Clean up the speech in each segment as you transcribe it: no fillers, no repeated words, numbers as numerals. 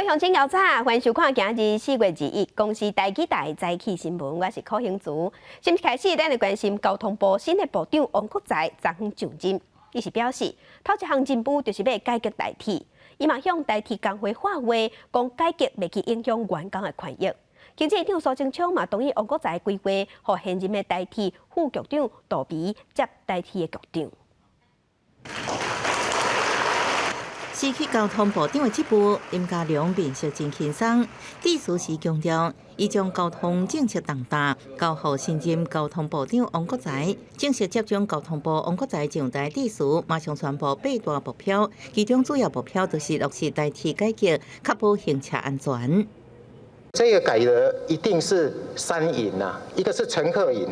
鄉親𠢕早，歡迎收看今日4月21公視台語台早起新聞，我是柯興慈。先開始，咱來關心交通部新的部長王國材昨昏上任，伊是表示，頭一項任務就是欲改革台鐵，伊嘛向台鐵工會喊話，講改革袂去影響員工的權益。經濟長蘇貞昌嘛同意王國材規劃，予現任的台鐵副局長杜培接台鐵的局長。辭去交通部長的職務，林佳龍面色真輕鬆。致辭時強調，伊將交通政策重擔交予新任交通部長王國材。正式接掌交通部王國材上台致辭，馬上宣布八大目標，其中主要目標就是落實台鐵改革，確保行車安全。這個改革一定是三贏啊，一個是乘客贏，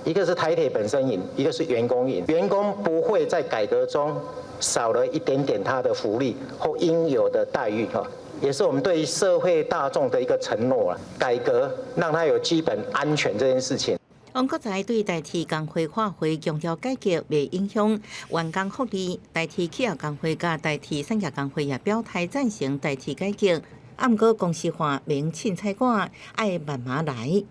一個是台鐵本身贏，一個是員工贏。員工不會在改革中少了一點點他的福利或應有的待遇，哈，也是我們對社會大眾的一個承諾啊。改革讓他有基本安全這件事情。王國材對台鐵工會喊話，強調改革袂影響員工福利。台鐵企業工會佮台鐵產業工會也表態贊成台鐵改革，啊，毋過公司化免凊彩趕，愛慢慢來。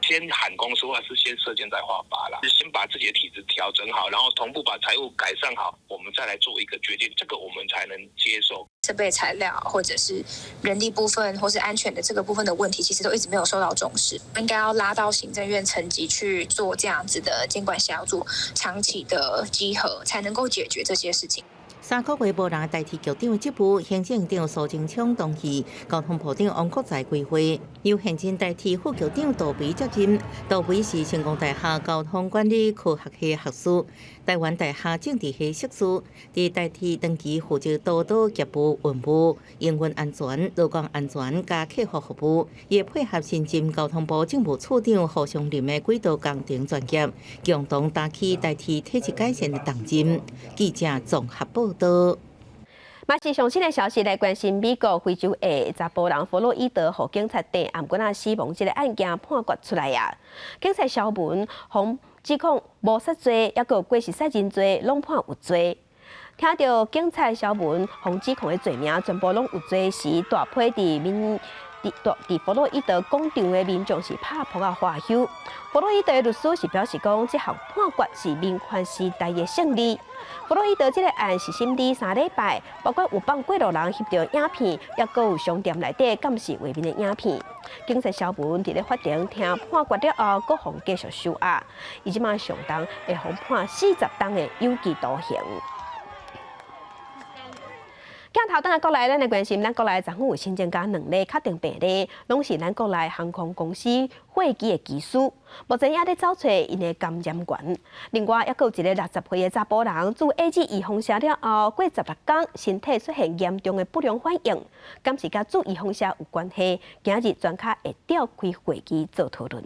先喊公司化是先射箭再畫靶啦，先把自己的體制調整好，然後同步把財務改善好，我們再來做一個決定，這個我們才能接受。設備材料或者是人力部分，或是安全的這個部分的問題，其實都一直沒有受到重視。應該要拉到行政院層級去做這樣子的監管小組，長期的稽核，才能夠解決這些事情。3個月無人代替局長的職務，行政長蘇貞昌同意交通部長王國材規劃，由現任台鐵副局長杜培接任。杜培是成功大學交通管理科學系學士，台灣大學政治系碩士，佇台鐵長期負責督導業務、運務、營運安全、勞工安全佮客戶服務，也配合新任交通部政務處長胡雙林的軌道工程專業，共同擔起台鐵體質改善的重任。記者綜合報道。嘛是上新的消息來關心美國非洲裔查埔人弗洛伊德予警察電毋過若死亡這个案件判決出來啊！警察蕭文予指控謀殺罪，抑閣有過失殺人罪，攏判有罪。聽著警察蕭文予指控的罪名全部攏有罪時，大批佇民佇佇弗洛伊德廣場的民眾是拍噗仔歡呼。弗洛伊德的律師是表示講，這項判決是民權時代的勝利。弗洛伊德這个案是審理3禮拜，包括有放過路人翕著影片，抑閣有商店內底監視畫面的影片。警察蕭文佇咧法庭聽判決了後，閣予繼續收押。伊這馬上重會予判40冬的有期徒刑。鏡頭轉來國內，咱來關心咱國內昨昏有新增加兩例確診病例，攏是咱國內航空公司貨機的機師，目前也佇找揣𪜶的感染源。另外，抑閣有一个60歲的查埔人，注 AZ 預防射了後，過16天身體出現嚴重的不良反應，敢是佮注預防射有關係？今日專家會召開會議做討論。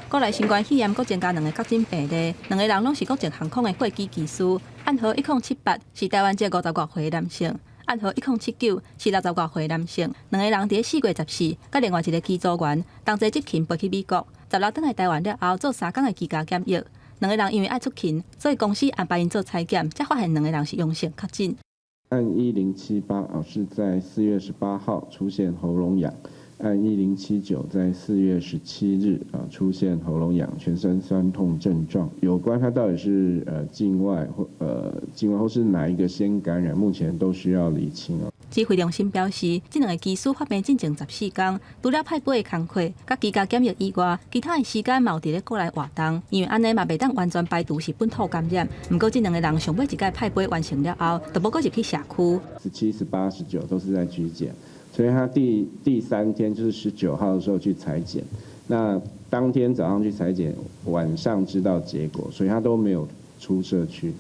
國內新冠肺炎閣增加兩个確診病例，兩个人攏是國籍航空的貨機機師。案號1078是台灣籍50外歲男性，案號1079是60外歲男性。兩个人佇4月14，佮另外一个機組員同齊執勤飛去美國，16轉來台灣了後做3工的居家檢疫。兩个人因為愛出勤，所以公司安排𪜶做採檢，才發現兩个人是陽性確診。案1078啊，是在4月18號出現喉嚨癢。案1079在4月17日啊出現喉嚨癢、全身痠痛症狀，有關他到底是境外或是哪一個先感染，目前都需要釐清哦。指揮中心表示，這兩个機師發病進前14工，除了派飛的工課、佮居家檢疫以外，其他的時間嘛有佇咧國內活動，因為按呢嘛袂當完全排除是本土感染。毋過這兩个人上尾一擺派飛完成了後，就無閣入去社區。 17、18、19都是在居檢。所以他第三天就是19號的時候去採檢，那當天早上去採檢，晚上知道結果，所以他都沒有出社區。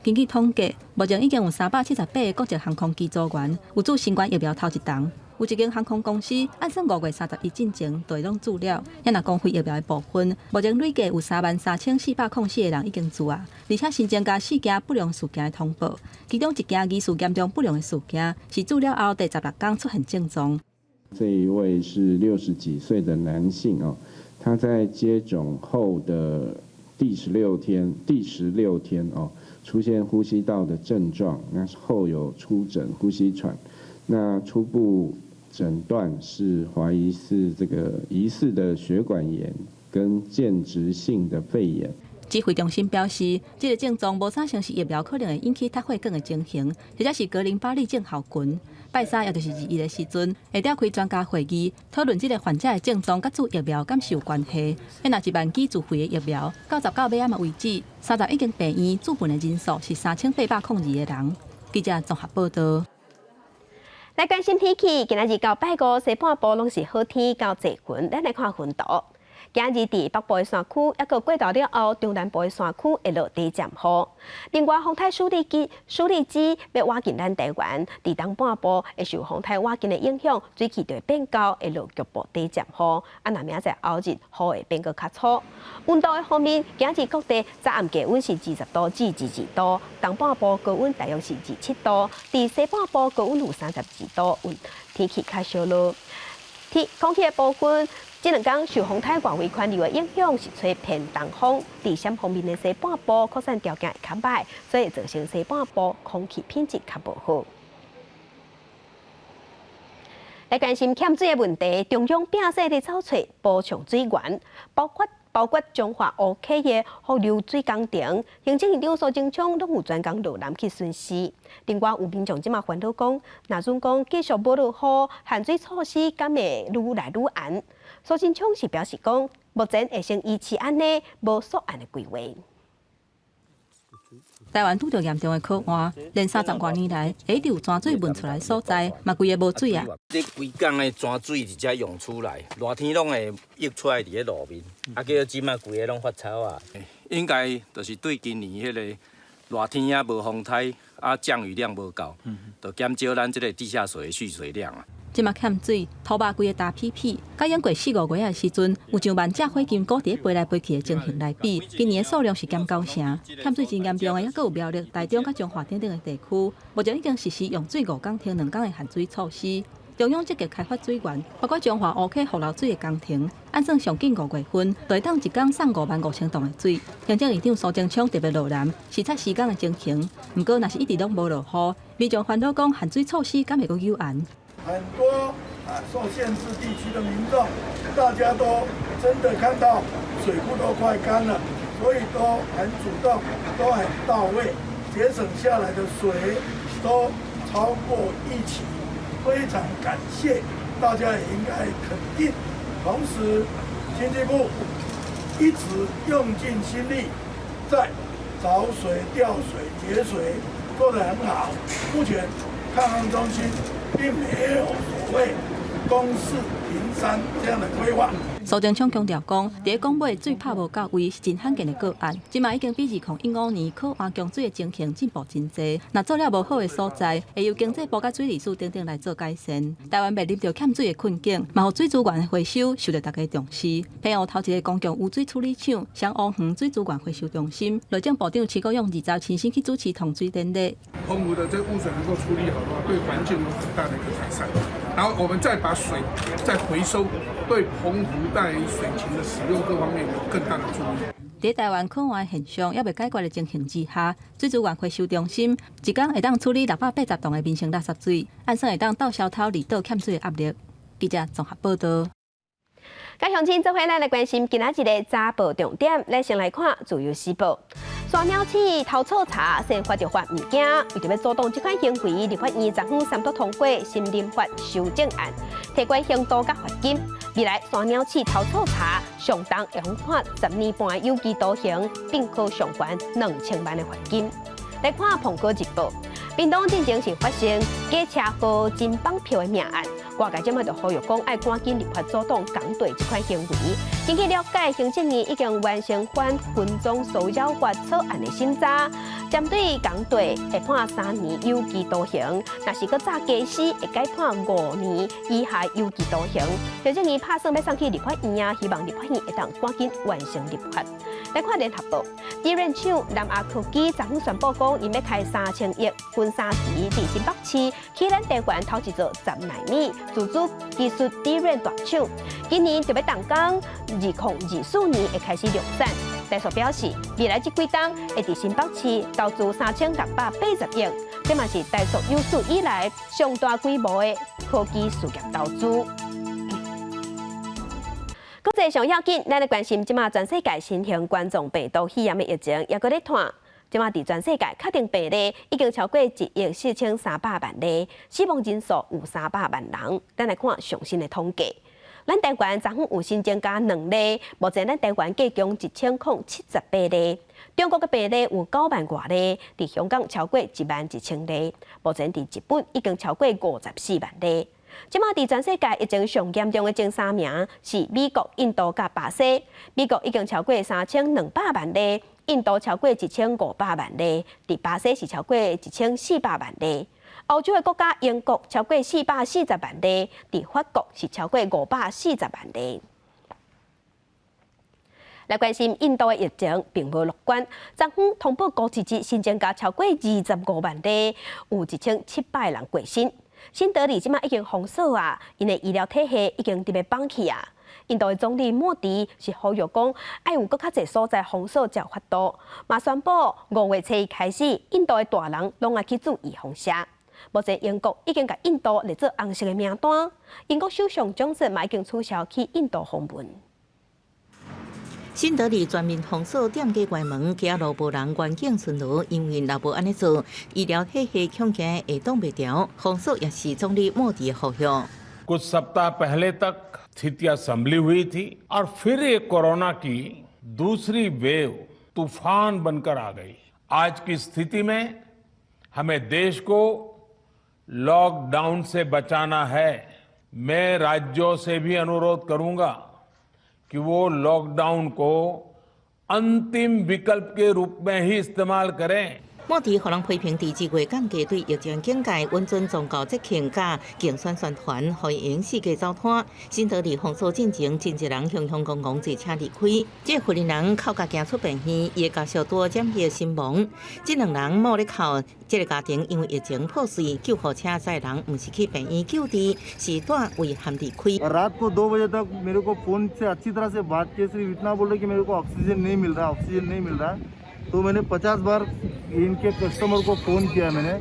根據統計，目前已經有378個國籍航空機組員有注新冠疫苗頭一針。有一間航空公司按算5月31進前就會攏注了。抑若公費疫苗的部分，目前累計有33,404個人已經注啊，而且新增加四件不良事件的通報，其中一件疑似嚴重不良的事件是注了後第16工出現症狀。這一位是60幾歲的男性哦，他在接種後的第十六天，第十六天哦，出現呼吸道的症狀，那後有初診呼吸喘。那初步診斷是懷疑是這個疑似的血管炎跟間質性的肺炎。指揮中心表示，這個症狀無啥像是疫苗可能會引起脫血管的情形，或者是格林巴利症候群。拜三，也就是21的時陣，會召開專家會議，討論這個患者的症狀佮注疫苗敢是有關係。若1萬劑自費的疫苗，到19尾仔嘛為止，31間病院注分的人數是3802個人。記者綜合報道。來關心天氣，今仔日到拜五西半部攏是好天到濟雲，咱來看雲圖。今日佇北部的山區，抑閣過晝了後，中南部的山區會落短暫雨。另外，風台舒力基、舒力基欲倚近咱台灣，佇東半部會受風台倚近的影響，水氣就會變厚，會落局部短暫雨。啊，若明仔載後日雨會變閣較粗。溫度的方面，今日各地早暗氣溫是20度至22度，東半部高溫大約是27度，佇西半部高溫有32度，天氣較燒熱。天空氣的部分，這兩工受風台外圍環流的影響，是吹偏東風。佇傘鋒面的西半部擴散條件會較䆀，所以造成西半部空氣品質較無好。來關心欠水的問題，中央摒勢咧走揣補充水源，包括彰化烏溪的伏流水工程，行政院長蘇貞昌攏有專工落南去巡視。另外有民眾這馬煩惱講，若準講繼續無落雨，限水措施敢會愈來愈嚴？蘇貞昌是表示講，目前會先維持按呢，無溯源的規劃。台灣拄著嚴重的渴旱，連30外年來，一直有泉水噴出來所在，嘛規个無水啊！這規工的泉水佇遮湧出來，熱天攏會溢出來佇咧路面，啊，叫這馬規个攏發臭啊！應該就是對今年彼个熱天啊無風颱，啊降雨量無夠，就減少咱這个地下水的蓄水量啊。這馬欠水，土肉規个焦皮皮，佮經過四五月的時陣，有上萬隻火金姑佇咧飛來飛去的情形來比，今年的數量是減九成。欠水真嚴重的，抑閣有苗栗、台中佮彰化等等的地區，目前已經實施用水5工停2工的限水措施。中央積極開發水源，包括彰化烏溪伏流水的工程，按算上緊5月份，就會當一工送5萬5千噸的水。行政院長蘇貞昌特別落南視察施工的情形，毋過若是一直攏無落雨，民眾煩惱講限水措施敢會閣有嚴？很多啊受限制地區的民眾，大家都真的看到水庫都快乾了，所以都很主動，都很到位，節省下來的水都超過預期，非常感謝大家，也應該肯定。同時，經濟部一直用盡心力在找水、調水、節水，做得很好。目前抗旱中心並沒有所謂公四停三這樣的規劃。蘇貞昌強調講，佇咧講尾水拍無到位是真罕見的個案，這馬已經比2015年渴旱供水的情形進步真濟。若做了無好的所在，會由經濟部佮水利署等等來做改善。台灣面臨著欠水的困境，嘛予水資源的回收受著大家重視。澎湖頭一個公共污水處理廠，雙烏園水資源回收中心，內政部長徐國勇20親身去主持通水典禮。澎湖的這污水能夠處理好的話，對環境有很大的一個改善。然後我們再把水再回收，對澎湖在水情的使用各方面有更大的注意。佇台灣渴旱現象猶未解決的情形之下，水資源回收中心一工會當處理680噸的民生垃圾水，按算會當鬥消透離島欠水的壓力。記者綜合報道。佮鄉親做伙咱來關心今仔日的早報重點，咱先來看《自由時報》。山貓鼠偷草柴，先罰就罰毋驚，為著欲阻擋這款行為，立法院昨昏三讀通過《森林法》修正案，提懸刑度佮罰金。未來山貓鼠偷草柴，上重會予判10年半的有期徒刑，並可上懸2000萬的罰金。來看《蘋果日報》，屏東進前是發生假車禍真綁票的命案，外界這馬就呼籲講愛趕緊立法阻擋港隊這款行為。根據了解，行政院已經完成反跟蹤騷擾法草案的審查，針對港隊會判3年有期徒刑，若是閣詐家私會改判5年以下有期徒刑。行政院拍算欲送去立法院啊，希望立法院會當趕緊完成立法。來看聯合報，微軟廠南亞科技昨昏宣布講，𪜶欲開3000億分3期，佇新北市起咱台灣頭一座10奈米自主技術微軟大廠，今年就欲動工，2024年會開始量產。台塑表示，未來這幾冬會佇新北市投資3680億，這嘛是台塑有史以來上大規模的科技事業投資。國際上要緊，咱來關心這馬全世界新型冠狀病毒肺炎的疫情，猶閣咧湠。這馬佇全世界確診病例已經超過1億4300萬例，死亡人數有300萬人。咱來看上新的統計，咱台灣昨昏有新增加兩例，目前咱台灣計共1078例。中國的病例有9萬外例，佇香港超過1萬1000例，目前佇日本已經超過54萬例。這馬佇全世界疫情上嚴重的前三名是美國、印度佮巴西。美國已經超過3200萬例，印度超過1500萬例，佇巴西是超過1400萬例。歐洲的國家英國超過440萬例，佇法國是超過540萬例。來關心印度的疫情並無樂觀，昨昏通報過一日新增加超過25萬例，有1700人過身。新德里這馬已經封鎖啊，𪜶的醫療體系已經佇欲崩去啊。印度的總理莫迪是呼籲講，愛有閣較濟所在封鎖才有法度。嘛宣布5月初一開始，印度的大人攏愛去注預防射。目前英國已經共印度列做紅色的名單，英國首相強生嘛已經取消去印度訪問。新德里全面封鎖，店家關門，街路無人，環境巡邏。因為若無按呢做，醫療體系恐驚會擋袂牢。封鎖也是總理莫迪的呼籲。 कुछ सप्ताह पहले तक स्थितियां संभली हुई थी और फिर ये कोरोना की दूसरी वेव तूफान बनकर आ गई। आज की स्थिति में हमें देश को लॉकडाउन से बचाना है। मैं राज्यों से भी अनुरोध करूंगा कि वो लॉकडाउन को अंतिम विकल्प के रूप में ही इस्तेमाल करें। 莫迪予人批評，佇這月降低對疫情警戒，允准宗教節慶佮競選宣傳，予伊用四界走攤。新德里封鎖進前，真濟人雄雄戇戇坐車離開。這個婦人哭甲行出病院，伊的家屬拄染疫身亡。這兩人某咧哭，這个家庭因為疫情破碎，救護車載人毋是去病院救治，是帶遺憾離開。 रात को 2 बजे तक मेरे को फोन से अच्छी तरह से बात किए, सिर्फ इतना बोल रहे कि मेरे को ऑक्सीजन नहीं मिल रहा, ऑक्सीजन नहीं मिल रहा। तो मैंने 50 बार इनके कस्टमर को फ़ोन किया, मैंने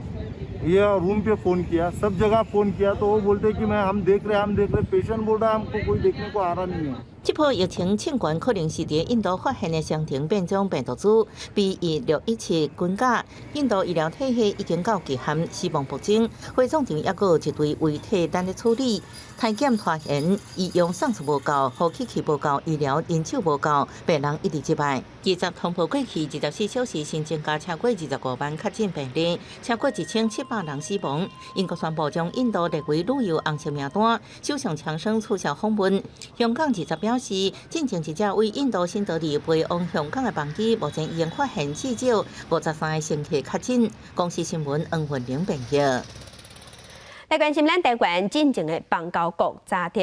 ये रूम पे फ़ोन किया, सब जगह फ़ोन किया, तो वो बोलते कि मैं हम देख रहे हैं, हम देख रहे। पेशेंट बोल रहा है, हमको कोई देखने को आ रहा नहीं है। 這波疫情衝懸可能是佇印度發現的雙重變種病毒株 B.1.617軍甲。印度醫療體系已經到極限，死亡暴增，火葬場猶閣有一堆遺體等咧處理。篩檢拖延，醫藥送出無夠，呼吸器無夠，醫療人手無夠，病人一直入來。二十通報過去24小時新增加超過25萬確診病例，超過1700人死亡。英國宣布將印度列為旅遊紅色名單，首相強生取消訪問。香港二十表示，進前一隻為印度新德里飛往香港的班機，目前已經發現至少53個乘客確診。公視新聞黃雲玲編譯。來關心咱台灣進前的邦交國乍德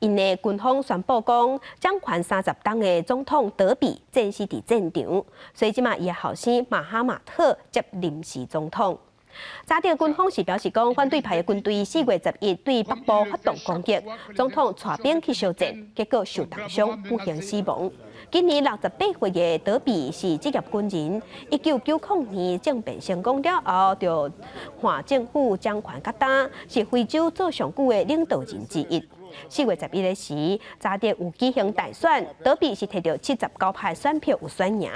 ，𪜶的軍方宣布講，掌權30冬的總統德比戰死佇戰場，所以這馬伊的後生馬哈馬特接臨時總統。乍德軍方是表示講，反對派的軍隊4月11對北部發動攻擊，總統帶兵去相戰，結果受重傷，不幸死亡。今年68歲的德比是職業軍人，1990年政變成功了後，就換政府掌權較今，是非洲做上久的領導人之一。4月11日時，乍德有舉行大選，德比是摕著79%選票有選贏。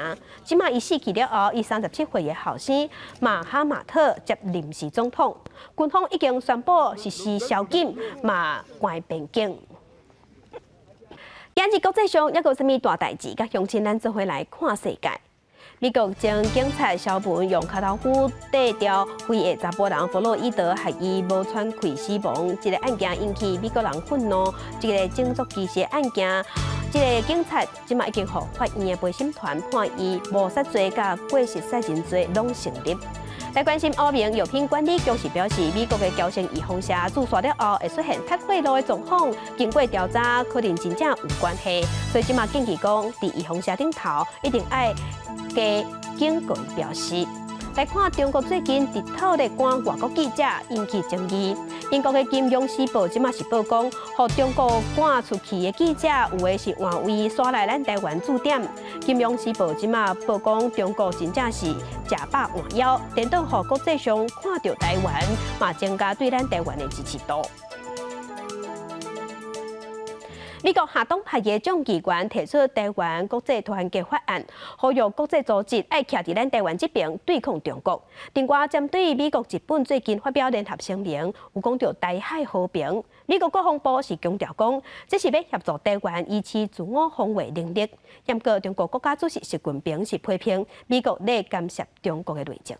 這馬伊死去了後，伊37歲的後生馬哈馬特接臨時總統，軍方已經宣布實施宵禁，嘛關邊境。今日國際上猶閣有啥物大代誌？佮鄉親咱做伙來看世界。美國前警察蕭文用跤頭斧硩著非裔查埔人弗洛伊德，害伊無喘氣死亡，這个案件引起美國人憤怒。這个種族歧視案件，這个警察這馬已經予法院的陪審團判伊謀殺罪佮過失殺人罪攏成立。來關心歐盟藥品管理局是表示，美國的嬌生預防射注射了後會出現塌血路的狀況，經過調查，可能真正有關係，所以這馬建議講，佇預防射頂頭一定愛加警告標示。來看中國最近直透咧趕外國記者引起爭議，英國的《金融時報》這馬是報講，予中國趕出去的記者有的是換位徙來咱台灣駐點。《金融時報》這馬報講，中國真正是食飽換枵，顛倒予國際上看著台灣，嘛增加對咱台灣的支持度。美國下黨派的眾議員提出台灣國際團結法案，呼籲國際組織愛徛佇咱台灣這邊對抗中國。另外，針對美國、日本最近發表聯合聲明，有講著台海和平。美國國防部是強調講，這是欲協助台灣維持自我防衛能力。毋過中國國家主席習近平是批評美國咧干涉中國的內政。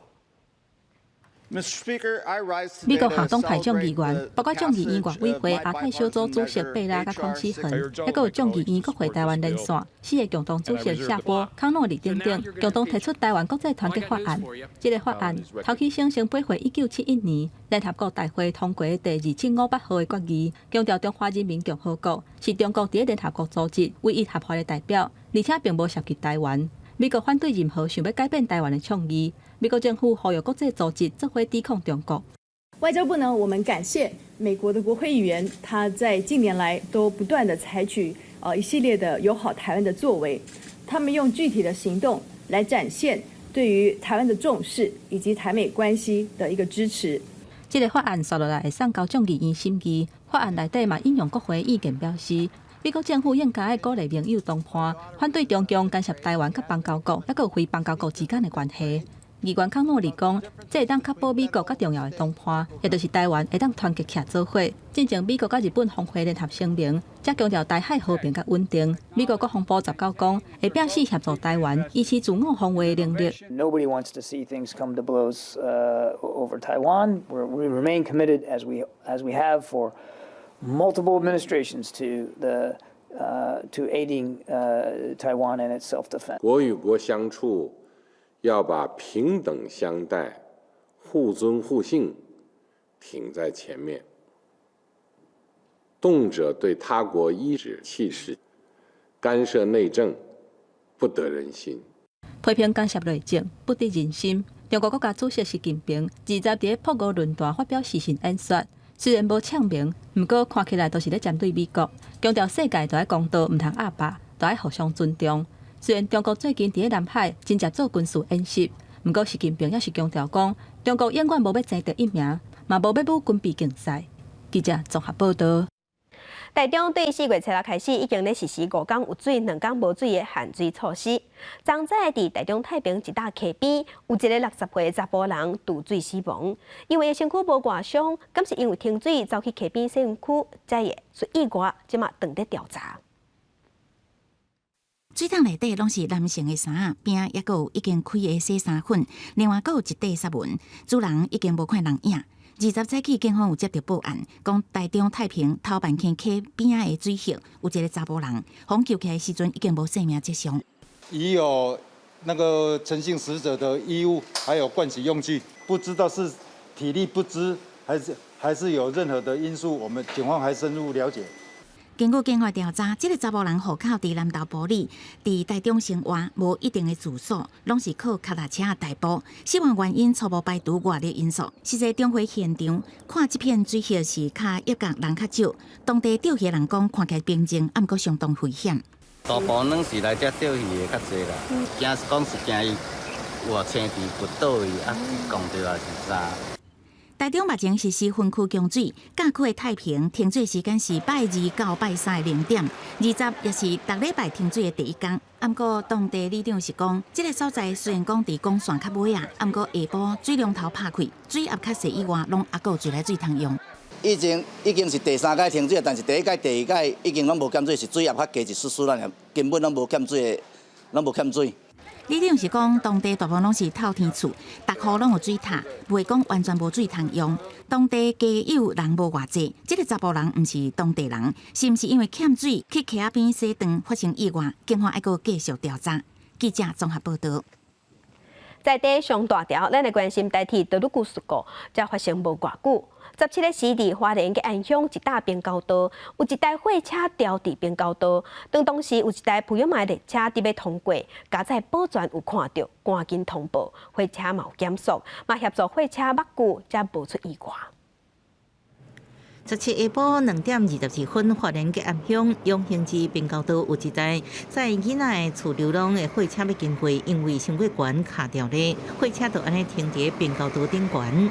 美國下黨派眾議員，包括眾議院外委會亞太小組主席貝拉佮孔啟恆，抑閣有眾議院國會台灣連線四个共同主席夏波、康諾利等等，共同提出台灣國際團結法案。這个法案頭起先先駁回1971年聯合國大會通過第2758號的決議，強調中華人民共和國是中國佇聯合國組織唯一合法的代表，而且並無涉及台灣。美國反對任何想欲改變台灣的倡議。美國政府呼籲國際組織做伙抵抗中國。外交部呢，我們感謝美國的國會議員，他在近年來都不斷地採取一系列的友好台灣的作為，他們用具體的行動來展現對於台灣的重視以及台美關係的一個支持。這个法案紲落來會送交眾議院審議，法案內底嘛引用國會意見表示，美國政府應該愛鼓勵盟友同伴，反對中共干涉台灣佮邦交國，抑閣有非邦交國之間的關係。議員康諾利講，這會當確保美國較重要的同伴，也就是台灣會當團結徛做伙。進前美國佮日本峰會聯合聲明，才強調台海和平佮穩定。美國國防部19講，會表示協助台灣維持自我防衛能力。 Nobody wants to see things come to blows over Taiwan. We remain committed, as we have for multiple administrations, to aiding Taiwan in its self-defense. 國與國相處，要把平等相待、互尊互信挺在前面。動輒對他國頤指氣使、干涉內政，不得人心。批評干涉內政，不得人心。中國國家主席習近平20佇樸梧論壇發表視訊演說，雖然無唱名，毋過看起來都是咧針對美國，強調世界都愛公道，毋通壓霸，都愛互相尊重。雖然中國最近佇咧南海真濟做軍事演習，毋過習近平也是強調講，中國永遠無欲爭第一名，嘛無欲舞軍備競賽。記者綜合報導。台中對4月初六開始，已經咧實施5工有水、2工無水的限水措施。昨早佇台中太平一搭溪邊，有一个60歲查埔人墮水死亡，因為身軀無外傷，敢是因為停水走去溪邊洗身軀，才會出意外，這馬正佇調查。水桶內底攏是男性的衫，邊仔猶閣有已經開的洗衫粉，另外閣有一塊紗紋，主人已經無看人影。20早起，警方有接著報案，講台中太平頭板坑溪邊仔的水域有一个查埔人，予救起來時陣已經無生命跡象。已有那個陳姓死者的衣物，還有盥洗用具，不知道是體力不支，還是有任何的因素，我們警方還深入了解。根據警方調查，這个查埔人戶口佇南投埔里，佇台中生活，無一定的住所，攏是靠跤踏車代步。死亡原因初步排除外力因素。實際中會現場看這片水域是較一角人較少，當地釣魚人講看起來平靜，毋過相當危險。大部分攏是來遮釣魚的較濟啦，驚是講是驚伊有青池掘倒去，啊去摃著抑是啥。台中目前實施分區供水，甲區的太平停水時間是拜二到拜三的0點，20也是逐禮拜停水的第一工。毋過當地里長是講，這个所在雖然講佇公線較尾仔，毋過下晡水龍頭拍開，水壓較細以外，攏猶閣有自來水通用。以前已經是第三擺停水，但是第一擺、第二擺已經攏無欠水，是水壓較低一絲絲啦，根本攏無欠水的，攏無欠水。里長是講，當地大部分攏是透天厝，逐戶攏有水塔，袂講完全無水通用。當地家有人無偌濟，這个查埔人毋是當地人，是毋是因為欠水去溪仔邊洗浣發生意外？警方猶閣繼續調查。記者綜合報導。在地上大條，咱來關心台鐵多魯事故，才發生無偌久。17日時佇花蓮吉安鄉一搭平交道，有一台貨車掉佇平交道。當當時有一台普悠瑪列車佇欲通過，駕駛保全有看著，趕緊通報，貨車嘛有減速，嘛協助貨車挽救，才無出意外。17下晡2點22分，花蓮吉安鄉永興市平交道有一台載囡仔的厝流浪的貨車欲經過，因為傷過懸卡著咧，貨車就按呢停佇平交道頂懸。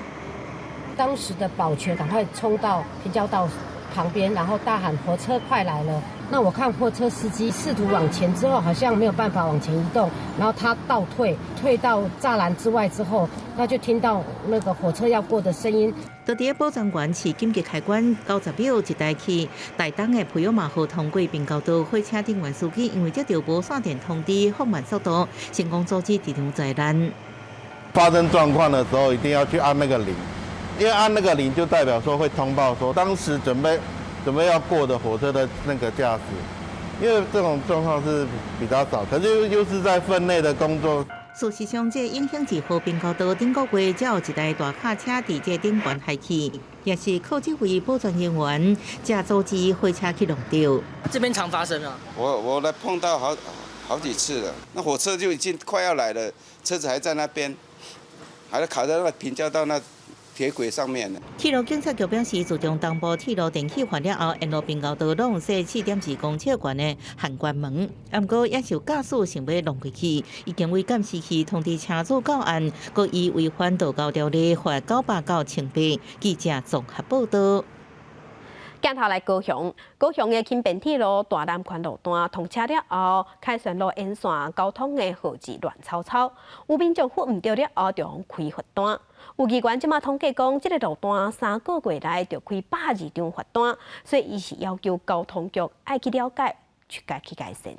當時的保全趕快衝到平交道旁邊，然後大喊火車快來了。那我看貨車司機試圖往前之後，好像沒有辦法往前移動，然後他倒退，退到柵欄之外之後，那就聽到那個火車要過的聲音。佇咧保全員持緊急開關90秒一台去台東的普悠瑪號通過平交道火車頂懸司機，因為接到無線電通知放慢速度，成功阻止這場災難。發生狀況的時候，一定要去按那個鈴，因為按那個鈴就代表說會通報說當時準備要過的火車的那個駕駛，因為這種狀況是比較少，可是又是在分內的工作。事實上，這永興二號平交道頂個月，才有一台大卡車佇這頂懸害去，也是靠這位保全人員才阻止貨車去弄著。這邊常發生啊！我來碰到好幾次了，那火車就已經快要來了，車子還在那邊，還卡在那個平交道那鐵軌上面呢。鐵路警察局表示，自從東部鐵路電氣化了後，沿路平交道攏設4.2公尺懸的限關門。毋過也是有駕駛想欲弄過去，已經為監視器通知車主到案，閣依違反道交條例罰900到1800。記者綜合報道。鏡頭來高雄，高雄的輕便鐵路大南寬路段通車了後，凱旋路沿線交通的號誌亂糟糟，有民眾扶毋著了後就予開罰單。有議員這馬統計講，這个路段3個月內就開120張罰單，所以伊是要求交通局愛去了解，去改去改善。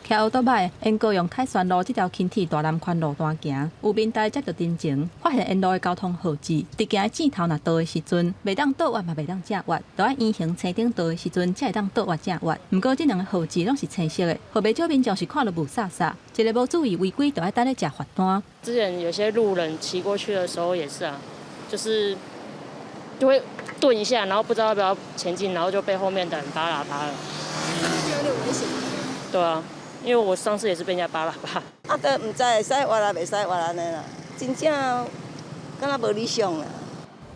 騎歐多擺沿高雄凱旋路這條輕鐵大南寬路段行，有民代接著燈前，發現沿路的交通號誌，佇行的箭頭若到的時陣，袂當倒彎嘛袂當正彎，著愛圓形青燈到的時陣才會當倒彎正彎。毋過這兩个號誌攏是青色的，予袂少民眾是看著霧煞煞，一个無注意違規，著愛等咧食罰單。之前有些路人騎過去的時候也是啊，就是就會頓一下，然後不知道要不要前進，然後就被後面的人拔喇叭了。有點危險。對啊。因為我上次也是被人家拔喇叭。啊，都毋知會使倚啊，袂使倚按呢啦，真正敢若無理想啦。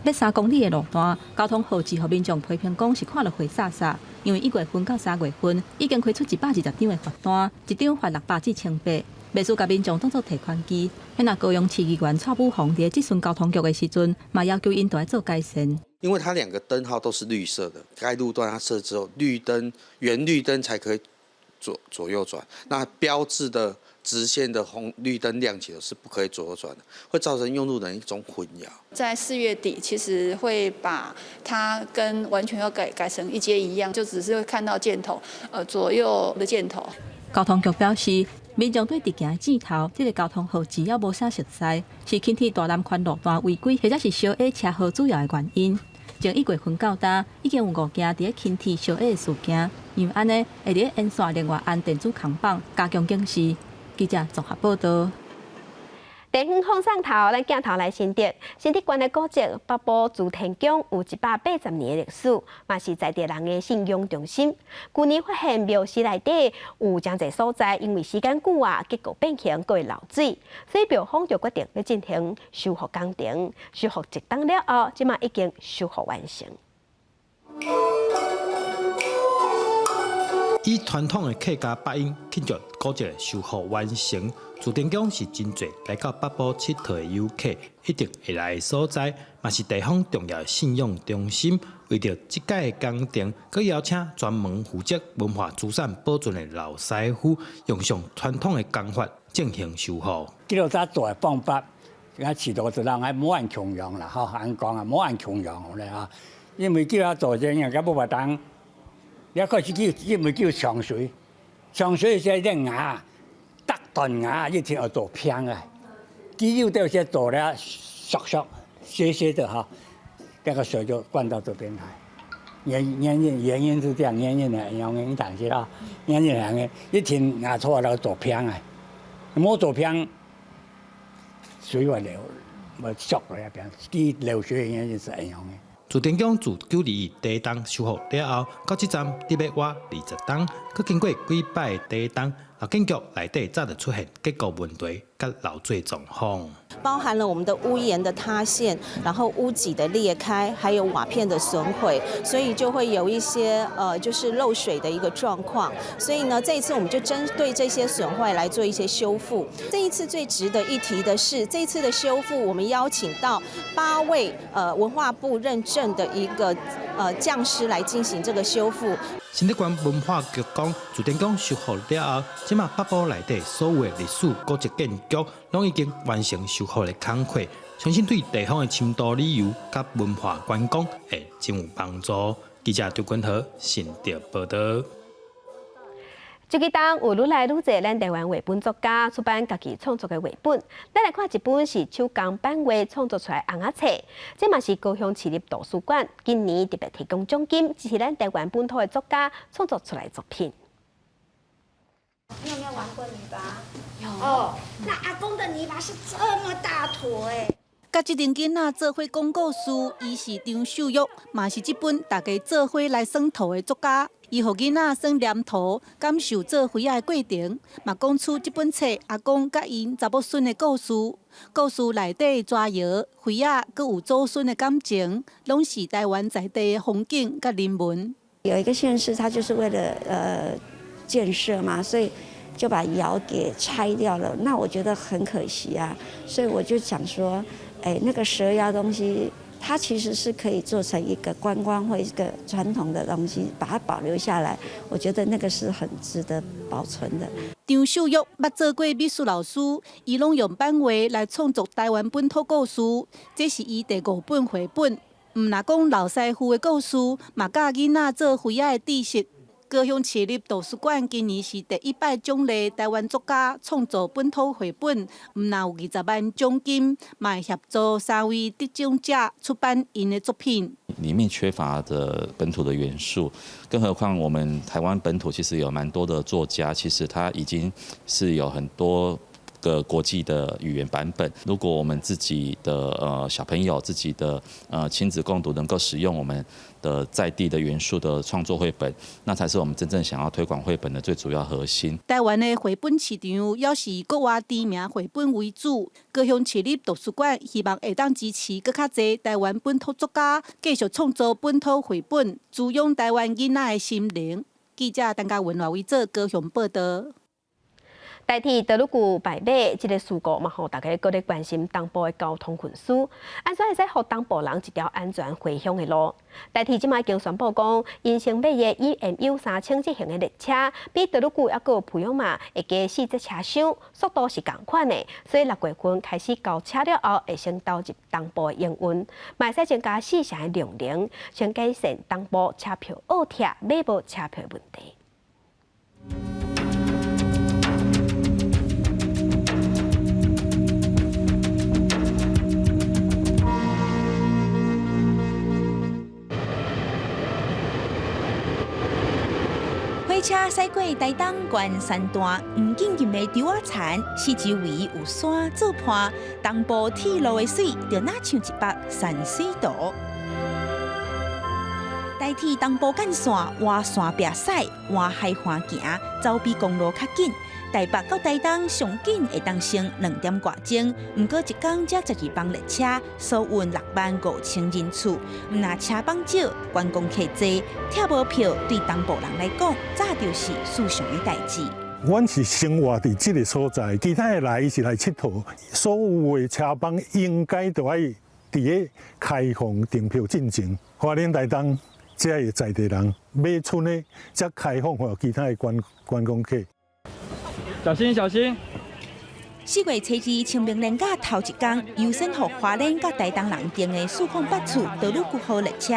欲3公里的路段，交通號誌予民眾批評講是看著花煞煞，因為1月份到3月份已經開出120張的罰單，一張罰600至1800，袂輸共民眾當作提款機。彼高雄市議員蔡武鴻佇質詢交通局的時陣，嘛要求𪜶著愛做改善。因為它兩個燈號都是綠色的，該路段它設置後綠燈、圓綠燈才可以左右轉，那標誌的直線的紅綠燈亮起的是不可以左右轉的，會造成用路人一種混淆。在4月底，其實會把它跟完全要改成一街一樣，就只是會看到箭頭，左右的箭頭。交通局表示，民眾對直行的箭頭，這个交通號誌猶無啥熟似，是輕鐵大南寬路段違規或者是燒焦車禍主要的原因。從1月份到今，已經有五件佇咧輕鐵燒焦的事件，因為按呢會佇咧沿線另外安電子扛棒，加強警示。記者綜合報道。地方放送頭，咱鏡頭來新竹，新竹縣的古蹟北埔慈天宮有180年的歷史，嘛是在地人的信仰中心。舊年發現廟宇內底有誠濟所在，因為時間久啊，結構變形，閣會漏水，所以廟方就決定欲進行修復工程。修復一冬了後，這馬已經修復完成。以傳統的客家八音慶祝古蹟修復完成，慈天宮是真濟來到北埔𨑨迌的遊客一定會來的所在，嘛是地方重要的信仰中心。為著這擺的工程，閣邀請專門負責文化資產保存的老師傅，用上傳統的工法進行修復。這個遮做的方法，啊，市道就人愛無按強用啦，吼，按講啊，無按強用咧吼，因為叫他做這樣，佮無法當。也開始叫，因為叫長水，長水是啲瓦，得斷瓦一天要做偏啊，肌肉都是做了縮縮、斜斜的哈，那個水就灌到這邊來。原因是這樣，原因的原因但是啦，原因兩個一天瓦錯了做偏啊，冇做偏，水會流，會縮落來邊，啲流水的原因是這樣的。慈天宮自921地動修復了後，到這站佇欲倚20冬，閣經過幾擺的地動，老建築內底早就出現結構問題佮漏水狀況。包含了我們的屋檐的塌陷，然後屋脊的裂開，還有瓦片的損毀，所以就會有一些就是漏水的一個狀況。所以呢，這一次我們就針對這些損壞來做一些修復。這一次最值得一提的是，這一次的修復，我們邀請到8位文化部認證的一個匠師來進行這個修復。新竹縣文化局講，自天宮修復了後，這馬北部內底所有的歷史古蹟建築，攏已經完成修復的工課，相信對地方的深度旅遊佮文化觀光會真有幫助。記者張君和新竹報導。這幾冬有愈來愈濟咱台灣繪本作家出版家己創作的繪本。咱來看一本是手工版畫創作出來的尪仔冊，這嘛是高雄市立圖書館今年特別提供獎金，支持咱台灣本土的作家創作出來的作品。你有沒有玩過泥巴？有。哦，那阿公的泥巴是這麼大坨欸。佮這陣囡仔做伙講故事，伊是張秀玉，嘛是這本大家做伙來耍圖的作家。伊予囡仔耍黏土，感受做花仔的過程，嘛講出這本冊阿公佮𪜶查某孫的故事。故事內底蛇窯、花仔，閣有祖孫的感情，攏是台灣在地的風景佮人文。有一個縣市，他就是為了建設嘛，所以就把窯給拆掉了。那我覺得很可惜啊，所以我就想說，欸，那個蛇窯東西，它其實是可以做成一個觀光或一個傳統的東西，把它保留下來，我覺得那個是很值得保存的。張秀玉捌做過美術老師，伊攏用版畫來創作台灣本土故事，這是伊第五本繪本。毋若講老師傅的故事，嘛教囡仔做花仔的知識。高雄市立圖書館今年是第一擺獎勵台灣作家創作本土繪本，毋若有20萬獎金，嘛會協助三位得獎者出版𪜶的作品。裡面缺乏的本土的元素，更何況我們台灣本土其實有蠻多的作家，其實他已經是有很多個國際的語言版本。如果我們自己的小朋友、自己的親子共讀能夠使用我們的在地的元素的創作繪本，那才是我們真正想要推廣繪本的最主要核心。台灣的繪本市場猶是以國外知名繪本為主，高雄市立圖書館希望會當支持閣較濟台灣本土作家繼續創作本土繪本，滋養台灣囡仔的心靈。記者陳嘉文、賴偉做高雄報導。台鐵多愈久敗馬這个事故嘛，予大家閣咧關心東部的交通運輸，按怎會使予東部人一條安全回鄉的路？台鐵這馬已經宣布講，𪜶新買的 EMU 3000這型的列車，比多愈久猶閣有普悠瑪會加四節車廂，速度是仝款的，所以6月份開始交車了後，會先導入東部的營運，嘛會使增加四成的量能，先改善東部車票僫拆買無車票的問題。火車駛過台東縣山段，黃金金的稻仔田，四周圍有山做伴，東部鐵路的水就若像一幅山水圖。台鐵東部幹線換線壁駛，換海環行，走比公路較緊。台北到台東上緊會當省2點外鐘，毋過一工才12班列車，輸運6萬5千人次。毋若車班少，觀光客濟，拆無票對東部人來講，早就是事常的代誌。阮是生活佇這个所在，其他的來是來𨑨迌，所有的車班應該都愛佇咧開放訂票進前，花蓮台東這个在地人買春的，才開放予其他的觀觀光客。小心小心！4月初2清明連假頭一工，優先予花蓮佮台東人訂的408次多愈久號列車，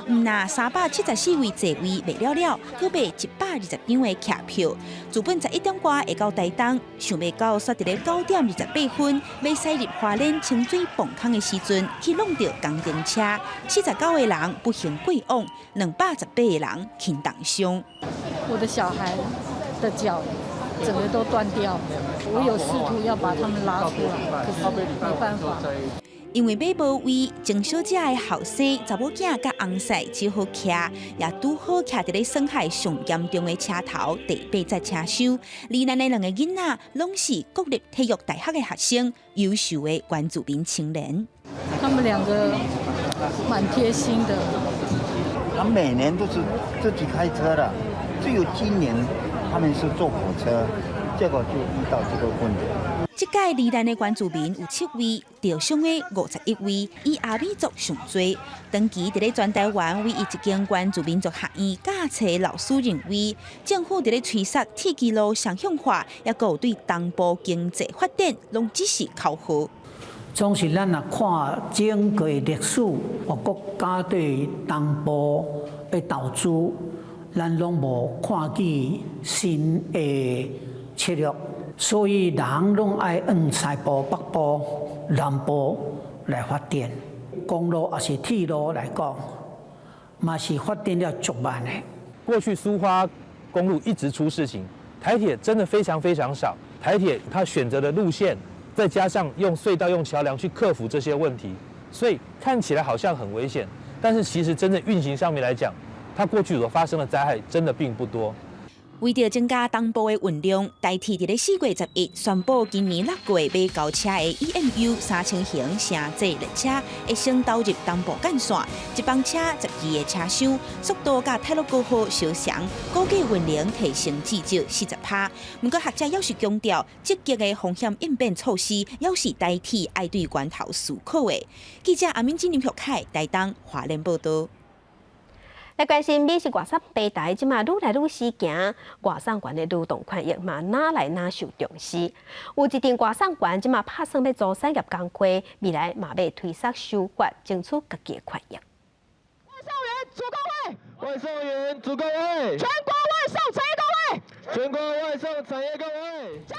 毋若374位座位賣了了，閣賣120張的客票。自本11點外會到台東，想袂到煞佇咧9點28分，欲駛入花蓮清水泵空的時陣，去挵著工程車，49個人不幸過往，218個人輕重傷。我的小孩的腳整個都斷掉，我有試圖要把他們拉出來，可是沒辦法。因為馬無位，鍾小姐的後生查某囝佮翁婿只好徛，也拄好徛佇咧損害上嚴重的車頭第八節車廂。罹難的兩个囡仔，攏是國立體育大學的學生，優秀的原住民青年。他們兩個蠻貼心的。他每年都是自己開車的，只有今年他們是坐火車，結果就遇到這個問題。這屆罹難的原住民有七位，著傷的51位，以阿美族上濟。長期佇咧全台灣唯一一間原住民族學院教冊老師認為，政府佇咧催殺鐵支路雙向化，抑閣有對東部經濟發展，攏只是口號。總是咱若看整個歷史，國家對東部的投資，咱攏無看見新的策略，所以人攏愛往西部、北部、南部來發展。公路抑是鐵路來講，嘛是發展了足慢的。過去蘇花公路一直出事情，台鐵真的非常非常少。台鐵它選擇的路線，再加上用隧道、用橋梁去克服這些問題，所以看起來好像很危險，但是其實真正運行上面來講，它過去所發生的災害真的並不多。為著增加東部的運量，台鐵佇咧4月11宣布，今年6月買交車的 EMU 3000型城際列車會先導入東部幹線，一班車12個車廂，速度佮太魯閣號相像，估計運能提升至少40%。毋過學者猶是強調，積極的風險應變措施，猶是台鐵愛對源頭思考的。記者阿敏金、林玉凱台東花蓮報導。來關心美食外送平台，這馬愈來愈時行，外送員的勞動權益嘛，愈來愈受重視。有一陣外送員這馬拍算欲組產業工會，未來嘛欲推捒修法，爭取家己的權益。外送員組工會，外送員組工會，全國外送產業工會，全國外送產業工會。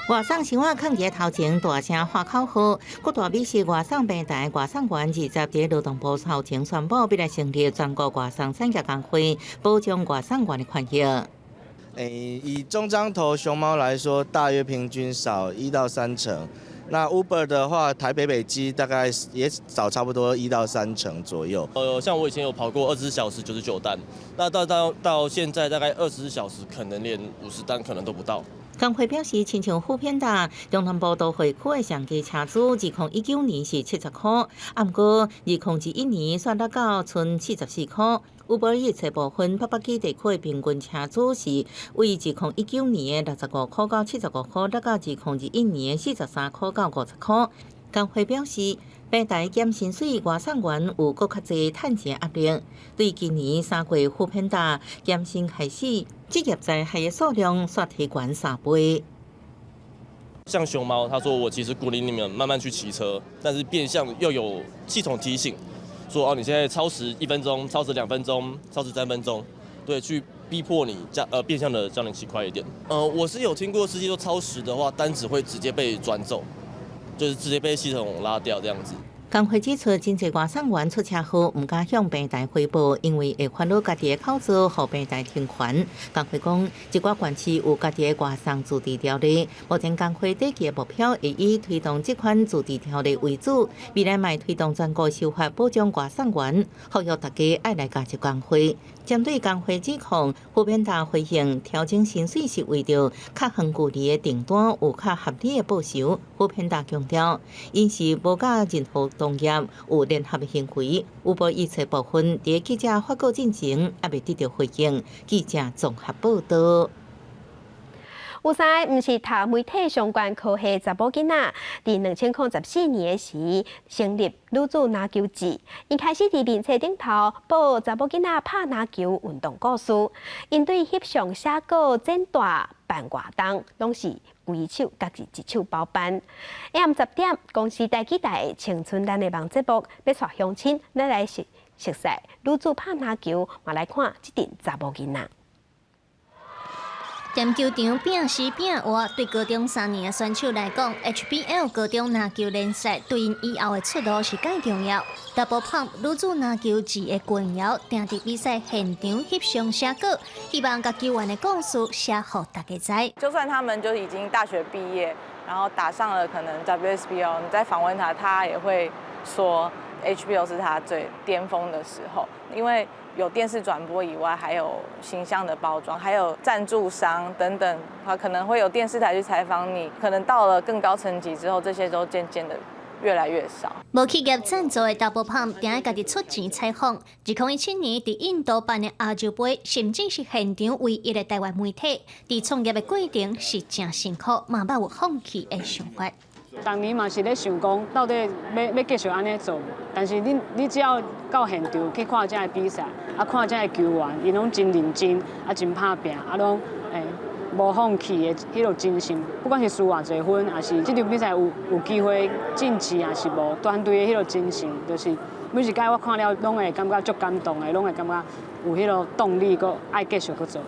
外送小仔囥佇頭前大聲喊口號，各大美食外送平台外送員20佇勞動部頭前宣布，欲來成立全國外送產業工會，保障外送員的權益。以中彰投熊貓來說，大約平均少1到3成。那 Uber 的話，台北北基大概也少差不多1到3成左右。像我以前有跑過24小時99單，那到現在大概24小時可能連50單可能都不到。工會表示，親像 foodpanda 中南部都會區的上低車資，2019年是70箍，啊，毋過2021年煞落到賰44箍。Uber Eats 部分，北北基地區的平均車資是為2019年的65箍到75箍，落到2021年的43箍到50箍。工會表示，平台減薪水，外送員有閣較濟趁錢壓力。對今年3月 foodpanda 減薪開始，職業災害的數量煞提懸3倍。像熊貓，他說我其實鼓勵你們慢慢去騎車，但是變相又有系統提醒，說哦你現在超時1分鐘、超時2分鐘、超時3分鐘，對，去逼迫你加變相的叫你騎快一點。我是有聽過司機說超時的話，單子會直接被轉走，就是直接被系統拉掉這樣子。工會指出，真濟外送員出車禍，毋敢向平台回報，因為會煩惱家己的口座予平台停權。工會講，一寡縣市有家己的外送自治條例，目前工會短期的目標會以推動這款自治條例為主，未來嘛會推動全國修法保障外送員，呼籲大家愛來加入工會。針對工會指控，foodpanda 回應調整薪水是為著較遠距離的訂單有較合理的報酬。foodpanda 強調，𪜶是無佮任何同業有聯合的行為。Uber Eats 部分佇記者發稿進前，猶未得到回應。記者綜合報導。有三个毋是讀媒體相關科系查某囡仔，佇2014年的時成立女子籃球誌，𪜶開始佇面冊頂頭報查某囡仔拍籃球運動故事，𪜶對翕相寫稿、剪帶、辦活動，攏是規手家己一手包辦。下暗10點，公視台語台青春咱的夢節目，欲帶鄉親咱來熟悉女子拍籃球，嘛來看這陣查某囡仔。踮球場拼死拼活，對高中3年的選手來講，HBL 高中籃球聯賽對𪜶以後的出路是蓋重要。Double Pump 女子籃球誌的群瑤，定佇比賽現場翕相寫稿，希望共球員的故事寫予大家知。就算他們就已經大學畢業，然後打上了可能 WSBL，你再訪問他，他也會說 HBL 是他最巔峰的時候，因為有電視轉播以外，還有形象的包裝，還有贊助商等等，他可能會有電視台去採訪你。可能到了更高層級之後，這些都漸漸的越來越少。無企業贊助的 Double Pump，定愛家己出錢採訪。2017年佇印度辦的亞洲盃，甚至是現場唯一的台灣媒體，佇創業的過程是誠辛苦，嘛捌有放棄的想法。逐年嘛是咧想講，到底欲繼續按呢做無？但是你只要到現場去看這个比賽，啊看這个球員，𪜶攏真認真，啊真拍拚，啊攏無放棄的彼個精神，不管是輸偌濟分，抑是這場比賽有機會晉級，抑是無，團隊的彼個精神，就是每一擺我看了，攏會感覺足感動的，攏會感覺有彼個動力，閣愛繼續閣做。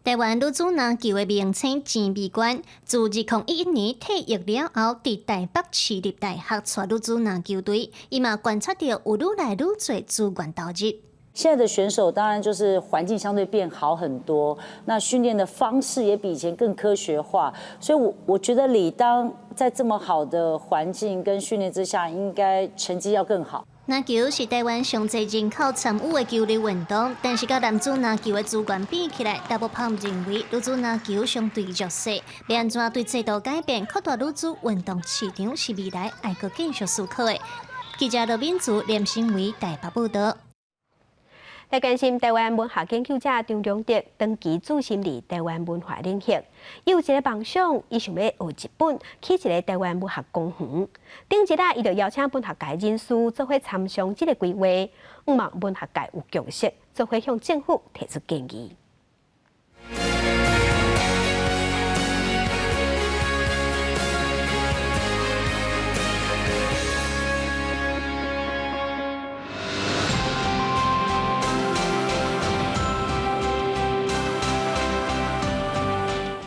台灣女子籃球的名聲真美觀。自2011年退役了後，佇台北市立大學帶女子籃球隊，伊嘛觀察著有愈來愈濟資源投入。現在的選手當然就是環境相對變好很多，那訓練的方式也比以前更科學化，所以我覺得理當在這麼好的環境跟訓練之下，應該成績要更好。籃球是台灣上濟人口參與的球類運動，但是佮男子籃球的資源比起來，大部分認為女子籃球相對弱勢。欲按怎對制度改變，擴大女子運動市場是未來愛閣繼續思考的。記者羅敏珠、連新偉台北報導。來關心台灣文學研究者張良德長期注心佇台灣文化領域，伊有一個夢想，伊想欲學日本起一個台灣文學公園。頂一日，伊就邀請文學界人士做伙參詳這個規劃，向望文學界有共識，做伙向政府提出建議。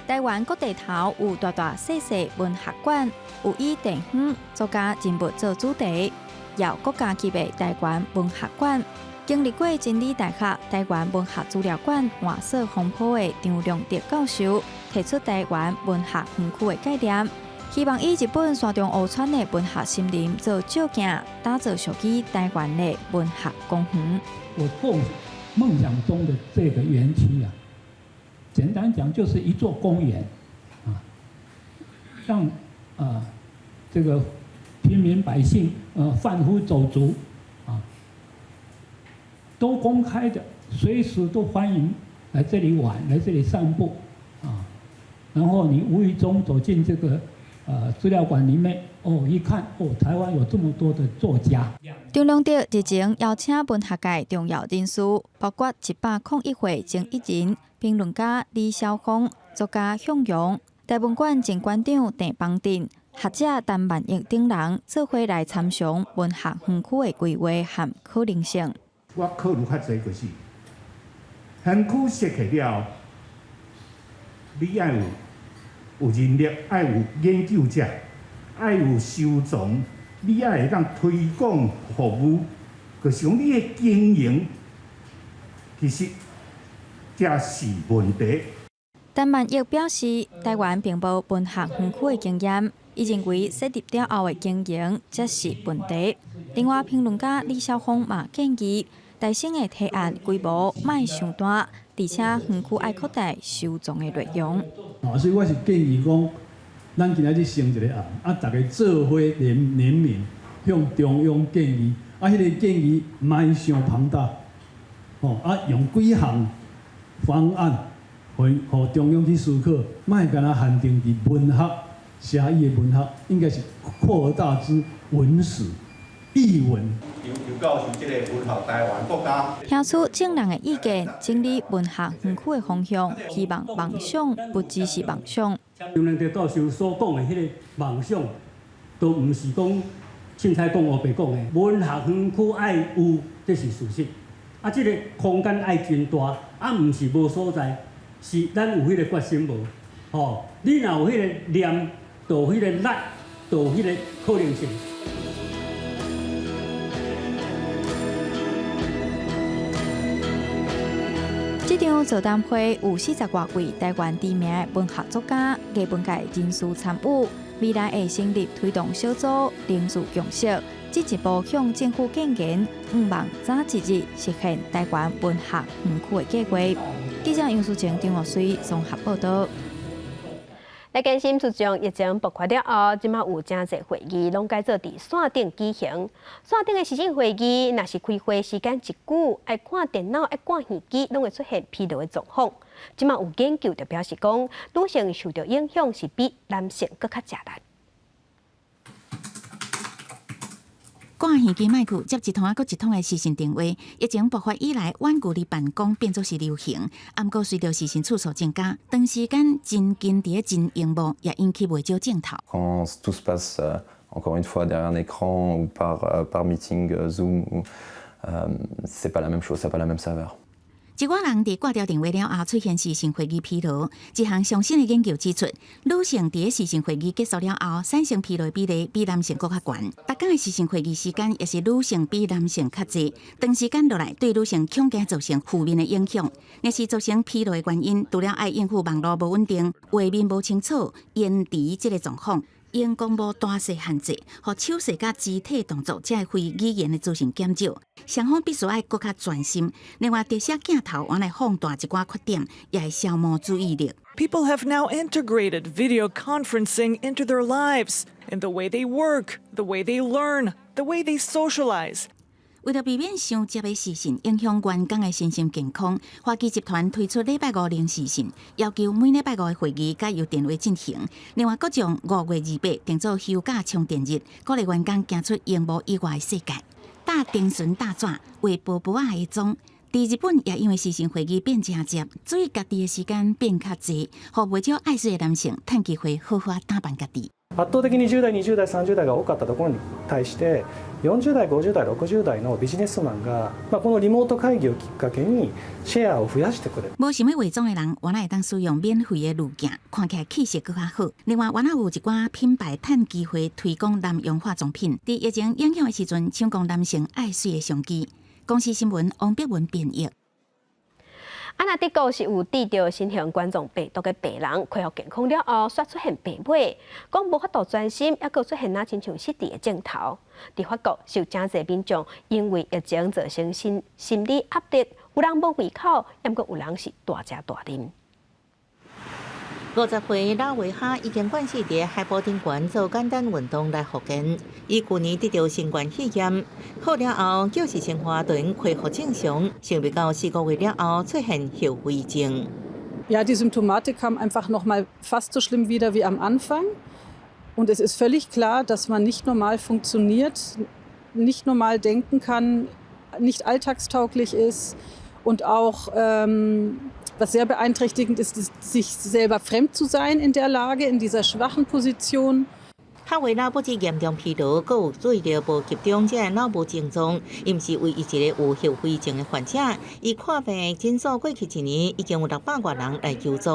台灣各地頭有大大細細文學館，有以地方作家人物做主題，有國家級的台灣文學館。經歷過真理大學台灣文學資料館換算風波的張良德教授，提出台灣文學園區的概念，希望以日本山中湖川的文學森林做借鏡，打造屬於台灣的文學公園。我夢想中的這個園區啊，簡單講就是一座公園，啊，讓啊這個平民百姓、販夫走卒啊，都公開的，隨時都歡迎來這裡玩，來這裡散步，啊，然後你無意中走進這個資料館裡面，哦，一看，哦，台灣有這麼多的作家。張良德日前邀請文學界重要人士，包括101歲前一人、評論家李筱峰、作家向陽、台文館前館長鄭邦鎮、學者陳萬益等人，做伙來參詳文學園區的規劃和可能性。我考慮較濟就是，園區設計了後，你愛有人力，愛有研究者，愛有收藏，你愛會當推廣服務，就是講你的經營，其實才是問題。陳萬益表示，台灣並無文學園區的經驗，伊認為設立了後的經營才是問題。另外，評論家李筱峰嘛建議，台省的提案規模莫傷大，而且園區愛擴大收藏的內容。啊，所以我是建議講，咱今仔日成一個案，啊，逐家做伙聯名向中央建議，啊，彼個建議莫傷龐大，吼，啊，用幾項方案，予中央去思考，莫干焦限定佇文學、寫意的文學，應該是擴而大之文史、藝文。劉教授這個文學台灣國家，聽出眾人的意見，整理文學園區的方向，希望夢想不只是夢想。張良德教授所講的彼個夢想，都毋是講凊彩講烏白講的。文學園區愛有，這是事實。啊，這個空間愛真大，啊，毋是無所在，是咱有彼個決心無？吼，你若有彼個念，就有彼個力，就有彼個可能性。這場座談會有40外位台灣知名的文學作家、藝文界人士參與，未來會成立推動小組，凝聚共識，進一步向政府建言，向望早一日實現臺灣文學園區的計劃。記者楊淑晴、張岳水綜合報道。來關心自從疫情爆發了後，這馬有誠濟會議攏改做佇線頂舉行。線頂的視訊會議，若是開會時間一久，愛看電腦、愛掛耳機，攏會出現疲勞的狀況。這馬有研究就表示講，女性受著影響是比男性閣較食力。掛耳機麥去接一通啊，閣一通的視訊電話。疫情爆發以來，遠距離辦公變做是流行。啊，毋過隨著視訊次數增加，長時間真近佇咧真螢幕，也引起袂少症頭。 Quand tout se passe encore une fois derrière un écran ou par meeting Zoom, c'est pas la même chose, ça n'a pas la même saveur. 一寡人佇掛掉電話了後，出現視訊會議疲勞。一項上新的研究指出，女性佇咧視訊會議結束了後，產生疲勞的比例比男性閣較懸。逐工的視訊會議時間也是女性比男性較濟，長時間落來對女性恐驚造成負面的影響。若是造成疲勞的原因，除了愛應付網路無穩定、畫面無清楚、延遲這个狀況。熒光幕大細限制，予手勢佮肢體動作，這个非語言的資訊減少，雙方必須愛閣較專心。另外，特寫鏡頭用來放大一寡缺點，也會消磨注意力。 People have now integrated video conferencing into their lives, in the way they work, the way they learn, the way they socialize. 為著避免傷捷的視訊影響員工的身心健康，華基集團推出禮拜五零視訊，要求每禮拜五的會議改由電話進行。另外，閣將5月28定做休假充電日，鼓勵員工行出螢幕以外的世界。搭釘巡搭紙畫薄薄仔的妝，佇日本也因為視訊會議變誠捷，屬於家己的時間變較濟，予袂少愛媠的男性趁機會好好打扮家己。圧倒的に10代、20代、30代が多かったところに対して40代、50代、60代のビジネスマンが、まあ、このリモート会議をきっかけにシェアを増やしてくれる。無想欲化妝的人，原來會當使用免費的濾鏡，看起來氣色閣較好。另外，原來有一寡品牌趁機會推廣男用化妝品，佇疫情影響的時陣，搶攻男性愛媠的商機。公視新聞王碧文編譯。啊，若德國是有得著新型冠狀病毒的病人恢復健康了後，煞出現病尾，講無法度專心，猶閣出現若親像失智的症頭。佇法國，是有誠濟民眾因為疫情造成心理壓力，有人無胃口，猶閣有人是大食大啉。50歲老維哈已經慣勢佇海埔頂懸做簡單運動來復健。伊舊年得著新冠肺炎，好了後，就是生活就恢復正常，想袂到4個月了後出現後遺症。 Ja, die Symptomatik kam einfach noch mal fast so schlimm wieder wie am Anfang. Und es ist völlig klar, dass man nicht normal funktioniert, nicht normal denken kann, nicht alltagstauglich ist und auch was sehr beeinträchtigend ist, ist, sich selber fremd zu sein in der Lage, in dieser schwachen Position. 哈維拉不止嚴重疲勞，閣有注意力無集中這个腦部症狀。伊毋是唯一一个有後遺症的患者。伊看病的診所過去一年已經有600外人來求助。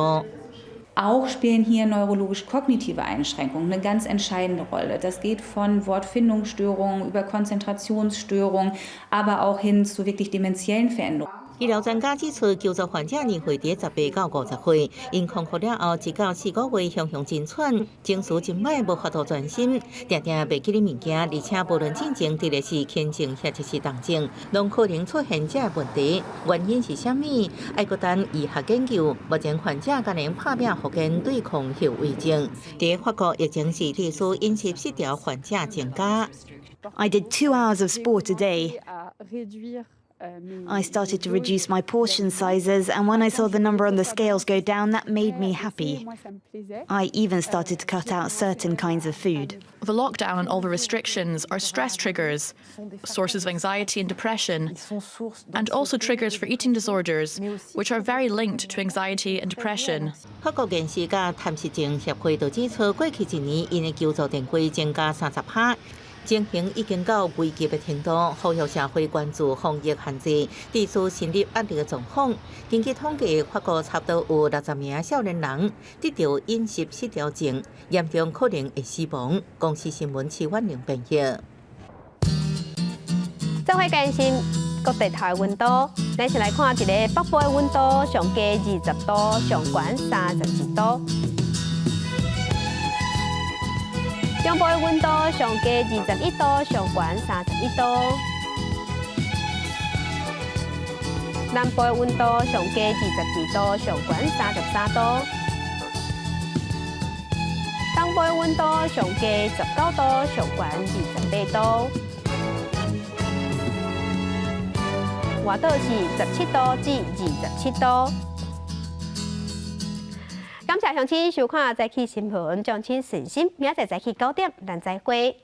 Auch spielen hier neurologisch-kognitive Einschränkungen eine ganz entscheidende Rolle. Das geht von Wortfindungsstörungen über Konzentrationsstörungen, aber auch hin zu wirklich dementiellen Veränderungen. 醫療專家指出，求助患者年歲佇18到50歲，𪜶康復了後，1到4個月常常真喘，情緒真歹，無法度專心，定定袂記得物件，而且無論進前得的是輕症或者是重症，攏可能出現這个問題。原因是啥物？愛閣等醫學研究。目前患者敢能拍拚復健對抗後遺症。佇法國疫情是致使飲食失調患者增加。 I did 2 hours of sport a day. I started to reduce my portion sizes, and when I saw the number on the scales go down, that made me happy. I even started to cut out certain kinds of food. The lockdown and all the restrictions are stress triggers, sources of anxiety and depression, and also triggers for eating disorders, which are very linked to anxiety and depression. 法國厭食佮貪食症協會就指出，過去一年𪜶的求助電話增加30趴。情形已經到危急的程度，呼籲社會關注防疫限制、致使心理壓力的狀況。根據統計，法國差不多有60名少年人得著飲食失調症，嚴重可能會死亡。公視新聞徐婉玲編譯。做伙關心各地頭的溫度，咱先來看一个北部的溫度，上低20度，上懸31度。中部的溫度上低21度，上懸31度。南部的溫度上低22度，上懸33度。東部的溫度上低19度，上懸28度。外島是17度至27度。感謝鄉親收看《早起新聞》，敬請順心，明仔載早起9點，咱再會。